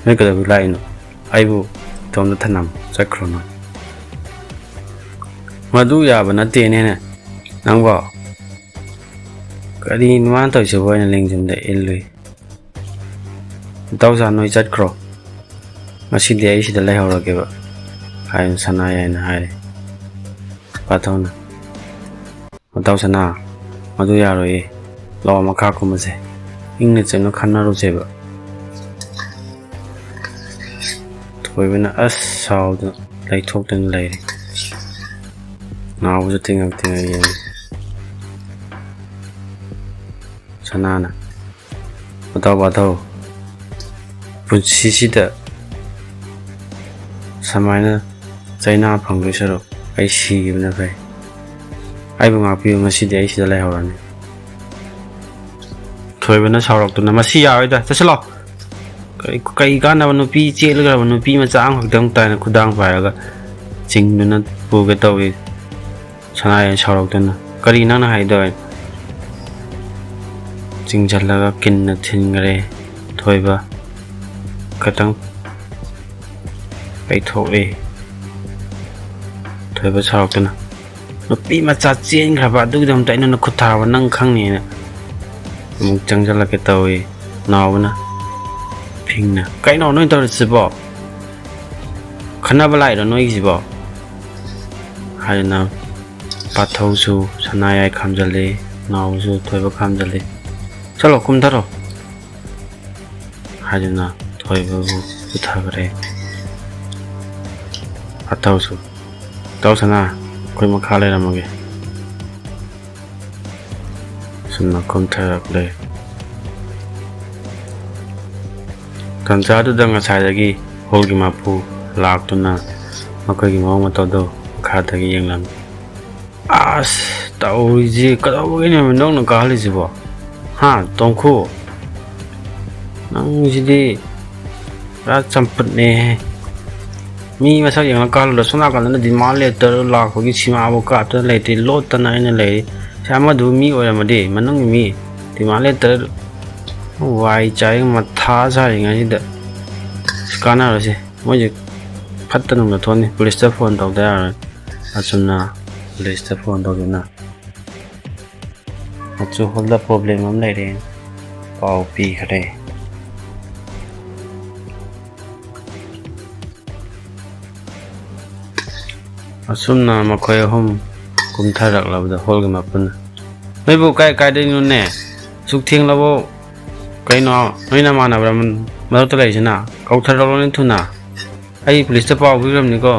ꯅꯣꯏ ꯀꯩꯗꯧꯕ ꯂꯥꯛꯏꯅꯣ? ꯑꯩꯕꯨ ꯏꯇꯣꯝꯇ ꯊꯅꯝ ꯆꯠꯈ꯭ꯔꯣ ꯅꯪ"꯫ "ꯃꯗꯨ ꯌꯥꯕ ꯅꯠꯇꯦꯅꯦ ꯅꯪꯕꯣ꯫ ꯀꯔꯤꯅꯣ ꯃꯥꯅ ꯇꯧꯔꯤꯁꯤꯕꯣ?" ꯍꯥꯏꯅ ꯂꯦꯡꯖꯨꯝꯗ ꯏꯜꯂꯨꯏ꯫ "ꯏꯇꯥꯎꯆꯥ, ꯅꯣꯏ ꯆꯠꯈ꯭ꯔꯣ, ꯉꯁꯤꯗꯤ ꯑꯩ ꯁꯤꯗ ꯂꯩꯍꯧꯔꯒꯦꯕ" ꯍꯥꯏꯅ ꯁꯅꯥꯌꯥꯏꯅ ꯍꯥꯏꯔꯦ꯫ ꯄꯥꯊꯧꯅ, "ꯃꯇꯥꯎ ꯁꯅꯥ, ꯃꯗꯨ ꯌꯥꯔꯣꯏꯌꯦ, ꯂꯥꯛꯑꯣ ꯃꯈꯥ ꯀꯨꯝꯃꯁꯦ, ꯏꯪꯅ ꯆꯤꯛꯅ ꯈꯟꯅꯔꯨꯁꯦꯕ"꯫ ꯊꯣꯏꯕꯅ ꯑꯁ ꯁꯥꯎꯗꯅ ꯂꯩꯊꯣꯛꯇꯨꯅ ꯂꯩꯔꯦ꯫ ꯉꯥꯎꯕꯁꯨ ꯇꯤꯡꯉꯛ ꯇꯤꯡꯉꯛ ꯌꯦꯡꯉꯤ꯫ ꯁꯅꯥꯅ, "ꯃꯇꯥꯎ ꯄꯥꯊꯧ, ꯄꯨꯟꯁꯤꯁꯤꯗ ꯁꯨꯃꯥꯏꯅ ꯆꯩꯅꯥ ꯐꯪꯗꯣꯏ ꯁꯔꯨꯛ ꯑꯩ ꯁꯤꯈꯤꯕꯅ ꯐꯩ꯫ ꯑꯩꯕꯨ ꯉꯥꯛꯄꯤꯌꯨ, ꯉꯁꯤꯗꯤ ꯑꯩ ꯁꯤꯗ ꯂꯩꯍꯧꯔꯅꯤ꯫ ꯊꯣꯏꯕꯅ ꯁꯥꯎꯔꯛꯇꯨꯅ, "ꯃꯁꯤ ꯌꯥꯔꯣꯏꯗ, ꯆꯠꯁꯤꯜꯂꯣ꯫ ꯀꯔꯤ, ꯀꯔꯤ ꯀꯥꯟꯅꯕ ꯅꯨꯄꯤ ꯆꯦꯜꯂꯒ꯭ꯔꯕ ꯅꯨꯄꯤ ꯃꯆꯥ ꯑꯃꯈꯛꯇꯪ ꯇꯥꯏꯅ ꯈꯨꯗꯥꯡ ꯄꯥꯏꯔꯒ ꯆꯤꯡꯗꯨꯅ ꯄꯨꯒꯦ ꯇꯧꯏ?" ꯁꯅꯥꯌꯥꯏ ꯁꯥꯎꯔꯛꯇꯨꯅ, "ꯀꯔꯤ ꯅꯪꯅ ꯍꯥꯏꯗꯣꯏ?" ꯆꯤꯡꯁꯤꯜꯂꯒ ꯀꯤꯟꯅ ꯊꯤꯟꯈ꯭ꯔꯦ꯫ ꯊꯣꯏꯕ ꯈꯇꯪ ꯄꯩꯊꯣꯛꯏ꯫ ꯊꯣꯏꯕ ꯁꯥꯎꯔꯛꯇꯨꯅ, "ꯅꯨꯄꯤ ꯃꯆꯥ ꯆꯦꯟꯈ꯭ꯔꯕ ꯑꯗꯨꯒꯤꯗꯃꯛꯇ ꯑꯩꯅ ꯅꯈꯨꯠ ꯊꯥꯕ ꯅꯪ ꯈꯪꯅꯤꯅ ꯑꯃꯨꯛ ꯆꯪꯁꯤꯜꯂꯛꯀꯦ ꯇꯧꯏ꯫ ꯅꯥꯎꯕꯅ ꯐꯤꯡꯅ, "ꯀꯩꯅꯣ ꯅꯣꯏ ꯇꯧꯔꯤꯁꯤꯕꯣ? ꯈꯟꯅꯕ ꯂꯥꯛꯏꯔꯣ ꯅꯣꯏꯒꯤꯁꯤꯕꯣ?" ꯍꯥꯏꯗꯨꯅ ꯄꯥꯊꯧꯁꯨ ꯁꯅꯥꯌꯥꯏ ꯈꯥꯝꯖꯜꯂꯤ, ꯅꯥꯎꯕꯁꯨ ꯊꯣꯏꯕ ꯈꯥꯝꯖꯜꯂꯤ꯫ "ꯆꯠꯂꯣ, ꯀꯨꯝꯊꯔꯣ" ꯍꯥꯏꯗꯨꯅ ꯊꯣꯏꯕꯕꯨ ꯄꯨꯊꯈ꯭ꯔꯦ꯫ ꯄꯥꯊꯧꯁꯨ, "ꯇꯧꯁꯅꯥ, ꯑꯩꯈꯣꯏ ꯃꯈꯥ ꯂꯩꯔꯝꯃꯒꯦ"꯫ ꯁꯨꯝꯅ ꯀꯨꯝꯊꯔꯛꯂꯦ꯫ ꯇꯟꯖꯥꯗꯨꯗ ꯉꯁꯥꯏꯗꯒꯤ ꯍꯣꯜꯒꯤ ꯃꯄꯨ ꯂꯥꯛꯇꯨꯅ ꯃꯈꯣꯏꯒꯤ ꯃꯑꯣꯡ ꯃꯇꯧꯗꯨ ꯃꯈꯥꯗꯒꯤ ꯌꯦꯡꯂꯝꯃꯤ꯫ "ꯑꯁ, ꯇꯧꯔꯤꯁꯤ ꯀꯩꯗꯧꯕꯒꯤꯅꯣ ꯅꯪꯅ ꯀꯥꯍꯜꯂꯤꯁꯤꯕꯣ? ꯍꯥ, ꯇꯣꯡꯈꯨ? ꯅꯪꯁꯤꯗꯤ ꯄꯨꯔꯥ ꯆꯝꯐꯨꯠꯅꯦꯍꯦ꯫ ꯃꯤ ꯃꯁꯛ ꯌꯦꯡꯉ ꯀꯥꯍꯜꯂꯨꯔ, ꯁꯣꯝ ꯅꯥꯀꯟꯗꯅ demand letter ꯂꯥꯛꯄꯒꯤ ꯁꯤꯃꯥꯕꯨ ꯀꯥꯞꯇꯅ ꯂꯩꯇꯦ, ꯂꯣꯠꯇꯅ ꯑꯩꯅ ꯂꯩꯔꯤ꯫ ꯁꯤ ꯑꯃꯗꯨ ꯃꯤ ꯑꯣꯏꯔꯝꯃꯗꯤ, ꯃꯅꯨꯡꯒꯤ ꯃꯤ, demand letter ꯋꯥꯏ ꯆꯥꯏ, ꯃꯊꯥ ꯁꯥꯔꯤꯉꯩꯁꯤꯗ꯫ ꯑꯁ, ꯀꯥꯟꯅꯔꯣꯏꯁꯦ, ꯃꯣꯏꯁꯦ ꯐꯠꯇ ꯅꯨꯡꯗ ꯊꯣꯛꯑꯅꯤ, ꯄꯨꯂꯤꯁꯇ ꯐꯣꯟ ꯇꯧꯗ ꯌꯥꯔꯣꯏ"꯫ ꯑꯁꯨꯝꯅ ꯄꯨꯂꯤꯁꯇ ꯐꯣꯟ ꯇꯧꯗꯨꯅ ꯃꯆꯨ ꯍꯣꯜꯗ problem ꯑꯃ ꯂꯩꯔꯦ ꯄꯥꯎ ꯄꯤꯈ꯭ꯔꯦ꯫ ꯑꯁꯨꯝꯅ ꯃꯈꯣꯏ ꯑꯍꯨꯝ ꯀꯨꯝꯊꯔꯛꯂꯕꯗ ꯍꯣꯜꯒꯤ ꯃꯄꯨꯅ, "ꯅꯣꯏꯕꯨ ꯀꯥꯏ ꯀꯥꯏꯗꯩꯅꯣꯅꯦ? ꯑꯁꯨꯛ ꯊꯦꯡꯂꯕꯣ? ꯀꯩꯅꯣ ꯅꯣꯏ ꯅꯃꯥꯟꯅꯕ ꯃꯔꯛꯇ ꯂꯩꯔꯤꯁꯤꯅ? ꯀꯧꯊꯔꯛꯂꯣꯅꯦ ꯊꯨꯅ꯫ ꯑꯩ ꯄꯨꯂꯤꯁꯇ ꯄꯥꯎ ꯄꯤꯈ꯭ꯔꯕꯅꯤꯀꯣ"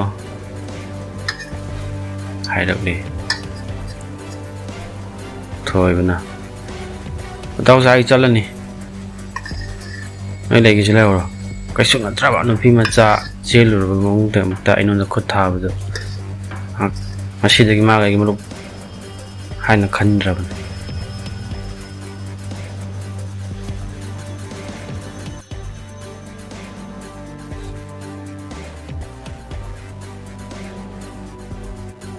ꯍꯥꯏꯔꯛꯂꯦ꯫ ꯊꯣꯏꯕꯅ, "ꯃꯇꯥꯎꯁꯥ, ꯑꯩ ꯆꯠꯂꯅꯤ, ꯅꯣꯏ ꯂꯩꯒꯦꯁꯨ ꯂꯩꯍꯧꯔꯣ" ꯀꯩꯁꯨ ꯅꯠꯇ꯭ꯔꯕ ꯅꯨꯄꯤ ꯃꯆꯥ ꯆꯦꯜꯂꯨꯔꯕ ꯃꯑꯣꯡꯗꯃꯛꯇ ꯑꯩꯉꯣꯟꯗ ꯈꯨꯠ ꯊꯥꯕꯗꯨ, ꯉꯁꯤꯗꯒꯤ ꯃꯥꯒ ꯑꯩꯒꯤ ꯃꯔꯨꯞ ꯍꯥꯏꯅ ꯈꯟꯗ꯭ꯔꯕꯅꯤ꯫